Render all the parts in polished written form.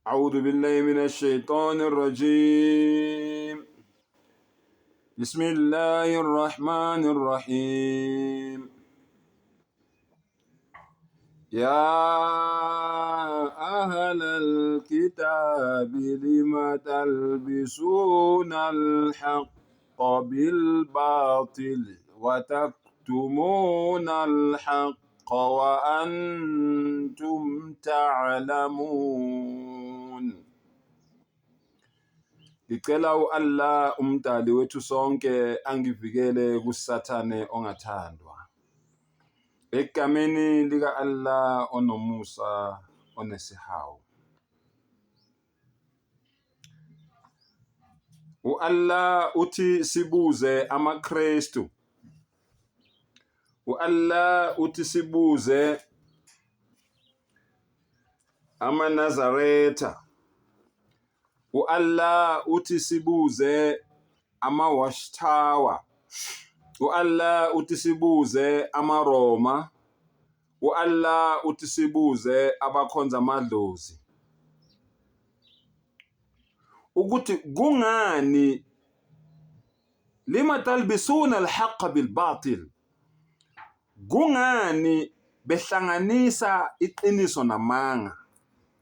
أعوذ بالله من الشيطان الرجيم بسم الله الرحمن الرحيم يا أهل الكتاب لم تلبسون الحق بالباطل وتكتمون الحق وأنتم تعلمون. Ngicela u-Allah umdali wethu sonke angivikele kuSathane ongathandwa. Egameni lika-Allah onomusa onesihawu. U-Allah uthi sibuze amaKristu. U-Allah uthi sibuze amaNazaretha. U-Allah uthi sibuze ama-Watchtower. U-Allah uthi sibuze amaRoma. U-Allah uthi sibuze abakhonza amadlozi ukuthi kungani lima talbisuna alhaqa bilbatil, kungani behlanganisa iqiniso namanga.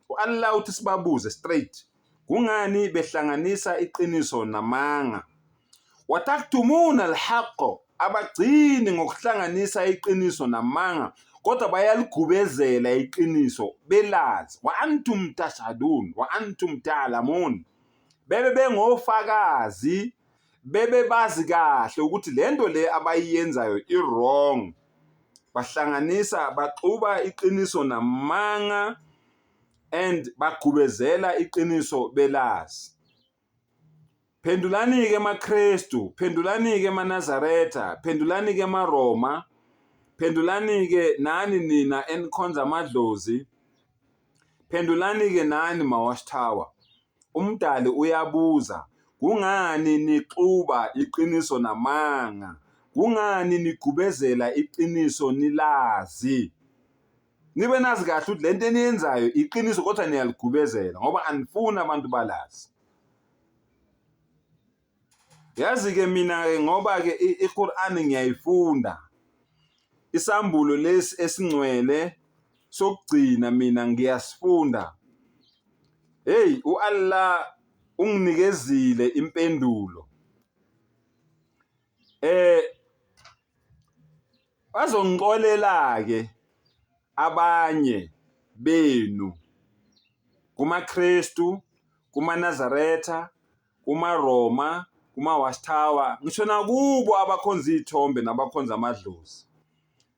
U-Allah uthi sibabuze straight, kungani behlanganisa iqiniso namanga. Wataktumuna alhaqo, abagcini ngokuhlanganisa iqiniso namanga kodwa bayaligubezela iqiniso belazi. Wa antum tashhadun wa antum ta'lamun, bebe bengofakazi, bebe bazi kahle ukuthi lento le abayiyenzayo i-wrong. Bahlanganisa, baxuba iqiniso namanga and bagubezela iqiniso belazi. Phendulani-ke maKrestu, phendulani-ke maNazaretha, phendulani-ke maRoma, phendulani-ke nani nina enikhonza amadlozi, phendulani-ke nani ma-Watchtower. Umdali uyabuza, kungani nixuba iqiniso namanga? Kungani nigubezela iqiniso nilazi? Nibe nazi kahle ukuthi lento eniyenzayo iqiniso kodwa niyaligubezela ngoba anifuni abantu balazi. Yazi-ke mina-ke ngoba-ke i-Qur'an ngiyayifunda, isambulo lesi esingcwele sokugcina mina ngiyasifunda. Hey, u-Allah unginikezile impendulo. Eh bazongixolela-ke abanye benu kumaKristu, kumaNazaretha, kumaRoma, kuma-Watchtower, ngisho nakubo abakhonza iy'thombe nabakhonza amadlozi.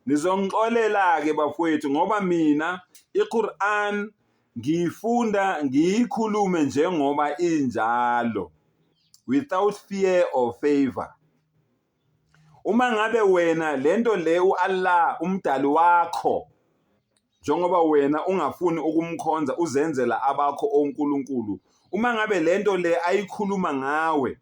Nizongixolela-ke bafowethu ngoba mina i-Quran ngiyifunda ngiyikhulume njengoba injalo without fear or favor. Uma ngabe wena lento le uAllah umdali wakho njengoba wena ungafuni ukumkhonza uzenzela abakho onkulunkulu, uma ngabe lento le ayikhuluma ngawe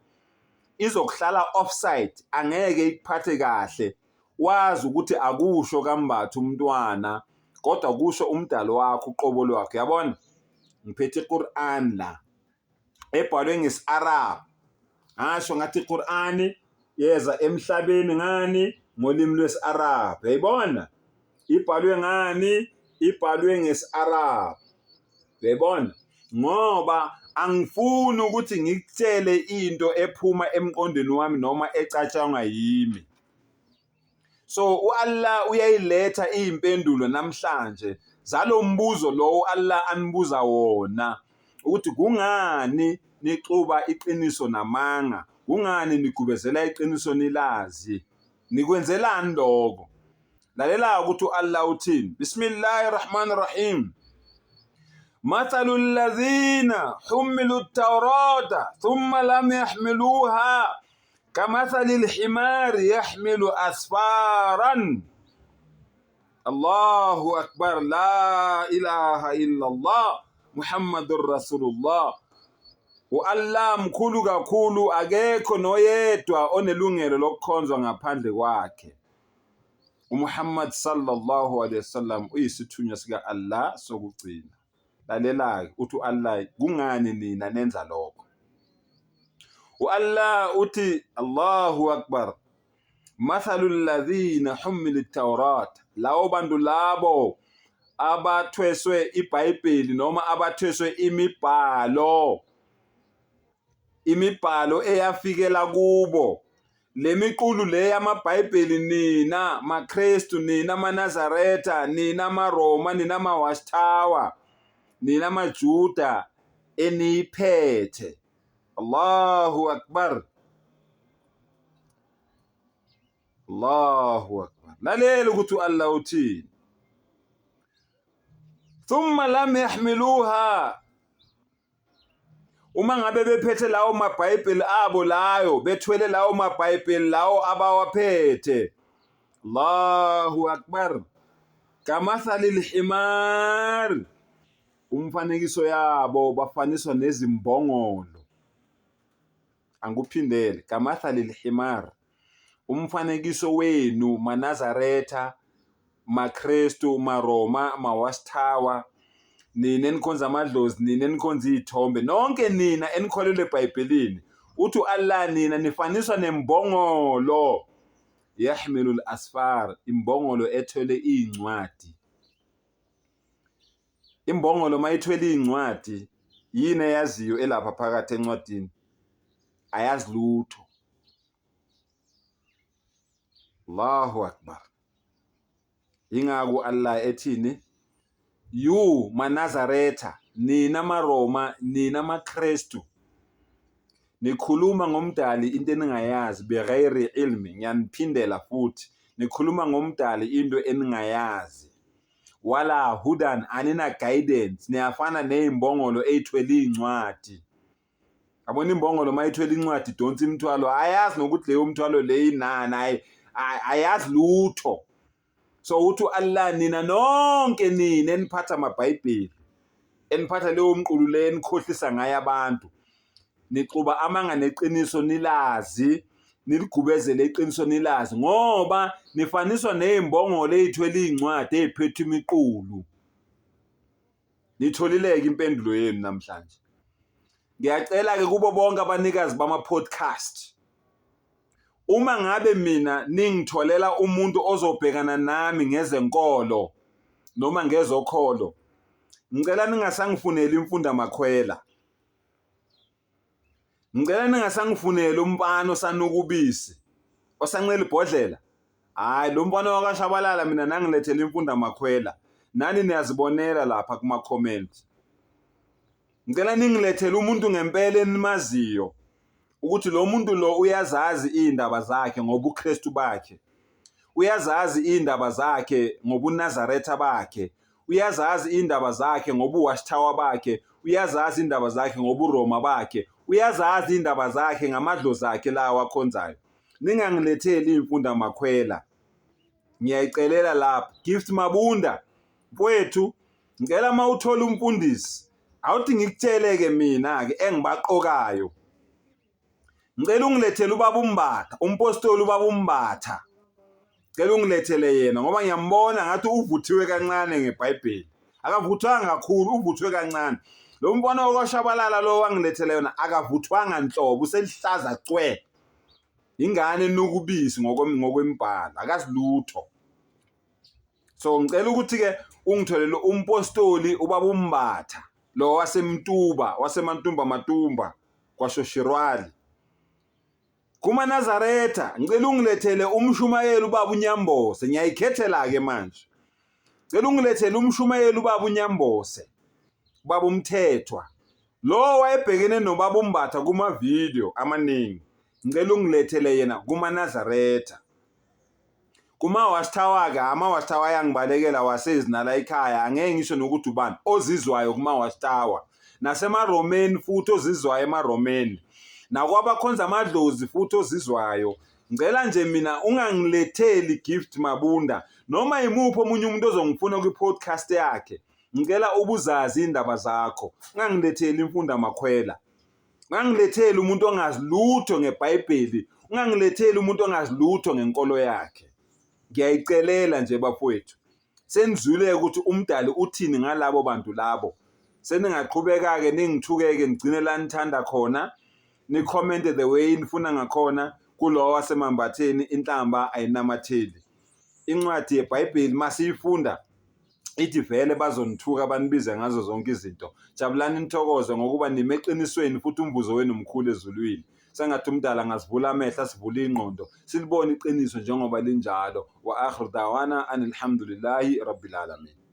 izokuhlala offside, angeke ikuphathe kahle, wazi ukuthi akusho kaMbatha umntwana kodwa kusho umdali wakho uqobo lwakho. Yabona, ngiphethe iQur'an la ebhalwe ngesi-Arab, ngasho ngathi iQur'an yeza emhlabeni ngani? Ngolimi lwesi-Arab. Yayibona ibhalwe ngani? Ibhalwe ngesi-Arab. Uyayibona? Ngoba angifuni ukuthi ngikutshele into ephuma emqondweni wami noma ecatshangwa yimi. So u-Allah uyayiletha iy'mpendulo namhlanje zalo mbuzo lo u-Allah anibuza wona ukuthi kungani nixuba iqiniso namanga, kungani nigubezela iqiniso nilazi, nikwenzelani lokho? Lalela ukuthi u-Allah uthini. Bismillahir Rahmanir Rahim. Mathalu alladhina humilu at-taurata thumma lam yahmiluha kamathali al-himari yahmilu asfaran. Allahu akbar, la ilaha illa Allah Muhammadur Rasulullah. U-Allah mkhulu kakhulu, akekho noyedwa onelungelo lokukhonzwa ngaphandle kwakhe. UMuhammad sallallahu alaihi wasallam uyisithunywa sika-Allah sokugcina. Lalela-ke uthi u-Allah, kungani nina nenza lokho? U-Allah uthi Allahu Akbar, mathalu alladhina humilu at-Tawrat, lawo bantu labo abathweswe iBhayibheli noma abathweswe imibhalo, imibhalo eyafikela kubo le miqulu le yamaBhayibheli, nina maKristu, nina maNazaretha, nina maRoma, nina maWatchtower, nina maJuda eniyiphethe. Allahu Akbar, Allahu Akbar. Lalela ukuthi u-Allah uthini. Thumma lam yahmiluha, uma ngabe bephethe lawo mabhayibheli abo layo, bethwele lawo mabhayibheli lawo abawaphethe. Allahu Akbar. Kamathali lhimar, umfanekiso yabo bafaniswa nezimbongolo. Angikuphindele, kamathali lhimar, umfanekiso wenu maNazaretha, maKristu, maRoma, maWatchtower, nina enikhonza amadlozi, nina enikhonza iy'thombe, nonke nina enikholelwa eBhayibhelini, uthi u-Allah nina nifaniswa nembongolo, yahmilu al-asfar, imbongolo ethwele iy'ncwadi. Imbongolo uma ithwele iy'ncwadi, yini eyaziyo elapha phakathi encwadini? Ayazi lutho. Allahu Akbar. Yingakho Allah ethini? You maNazaretha, nina maRoma, nina maKristu, nikhuluma ngomdali into eningayazi bighairi ilmi. Ngiyaniphindela futhi, nikhuluma ngomdali into eningayazi. Wala hudan, anina guidance, niyafana nezimbongolo ezithwele incwadi. Yabona imbongolo uma ithwele incwadi idonsa imithwalo, ayazi nokuthi leyo mthwalo le inani, ayazi lutho. So uthi u-Allah nina nonke nina eniphatha amabhayibheli, eniphatha leyo mqulu le enikhohlisa ngayo abantu, nixuba amanga neqiniso nilazi, niligubezele iqiniso nilazi, ngoba nifaniswa nezimbongolo ezithwele iy'ncwadi ey'phethe imiqulu. Nitholileke impendulo yenu namhlanje. Ngiyacela-ke kubo bonke abanikazi bama-podcast, uma ngabe mina ningitholela umuntu ozobhekana nami ngezenkolo noma ngezokholo, ngicela ningasangifuneli imfundamakhwela. Ngicela ningasangifuneli umfana osanuka ubisi, osancela ibhodlela. Hhayi, lo mfana wakwaShabalala mina nangilethela imfundamakhwela. Nani niyazibonela lapha kuma-comment. Ngicela ningilethele umuntu ngempela enimaziyo ukuthi lo muntu lo uyazazi iy'ndaba zakhe ngobuKristu bakhe. Uyazazi iy'ndaba zakhe ngobuNazaretha bakhe. Uyazazi iy'ndaba zakhe ngobuWatchtower bakhe. Uyazazi iy'ndaba zakhe ngobuRoma bakhe. Uyazazi iy'ndaba zakhe ngamadlozi akhe lawa akhonzayo. Ningangiletheli iy'mfundamakhwela. Ngiyayicelela lapho. Gift Mabunda, mfowethu, ngicela uma uthola umfundisi, awuthi ngikutshele-ke mina-ke engibaqokayo. Ngicela ungilethele ubaba uMbatha, umpostoli ubaba uMbatha. Ngicela ungilethele yena ngoba ngiyambona ngathi uvuthiwe kancane ngeBhayibheli. Akavuthwanga kakhulu, uvuthwe kancane. Lo mfana wakwaShabalala lo wangilethele yona akavuthwanga nhlobo, uselihlaza cwe. Ingane enuka ubisi ngokwembhalo, akazi lutho. So ngicela ukuthi-ke ungitholele umpostoli ubaba uMbatha lo waseMtuba, waseMantumba Matumba kwaShoshirwali. KumaNazaretha ngicela ungilethele umshumayeli ubaba uNyambose, ngiyayikhethela-ke manje. Ngicela ungilethele umshumayeli ubaba uNyambose, ubaba uMthethwa. Lo wayebhekene nobaba uMbatha kuma-video amaningi. Ngicela ungilethele yena kumaNazaretha. Kuma-Watchtower-ke, ama-Watchtower ayangibalekela wasezinala ekhaya, angeke ngisho nokuthi ubani ozizwayo kuma-Watchtower. NasemaRomeni futhi ozizwayo emaRomeni. Nakwabakhonza amadlozi futhi ozizwayo. Ngicela nje mina ungangiletheli Gift Mabunda noma yimuphi omunye umuntu ozongifuna kwi-podcast yakhe. Ngicela ubuzazi iy'ndaba zakho. Ungangiletheli imfundamakhwela. Ungangiletheli umuntu ongazi lutho ngeBhayibheli, ungangiletheli umuntu ongazi lutho ngenkolo yakhe. Ngiyayicelela nje bafowethu. Senizwile ukuthi umdali uthini ngalabo bantu labo. Seningaqhubeka-ke ningithuke-ke nigcine la nithanda khona, nikhomente the way nifuna ngakhona kulowo waseMambatheni inhlamba ayinamatheli. Incwadi yeBhayibheli masiyifunda ithi vele bazonithuka banibize ngazo zonke izinto. Jabulani nithokoze ngokuba nime eqinisweni futhi umvuzo wenu mkhulu ezulwini. Sengathi umdala angasivula amehlo asivule ingqondo silibone iqiniso njengoba linjalo. Wa akhiru dawana anilhamdulillahi rabbil alamin.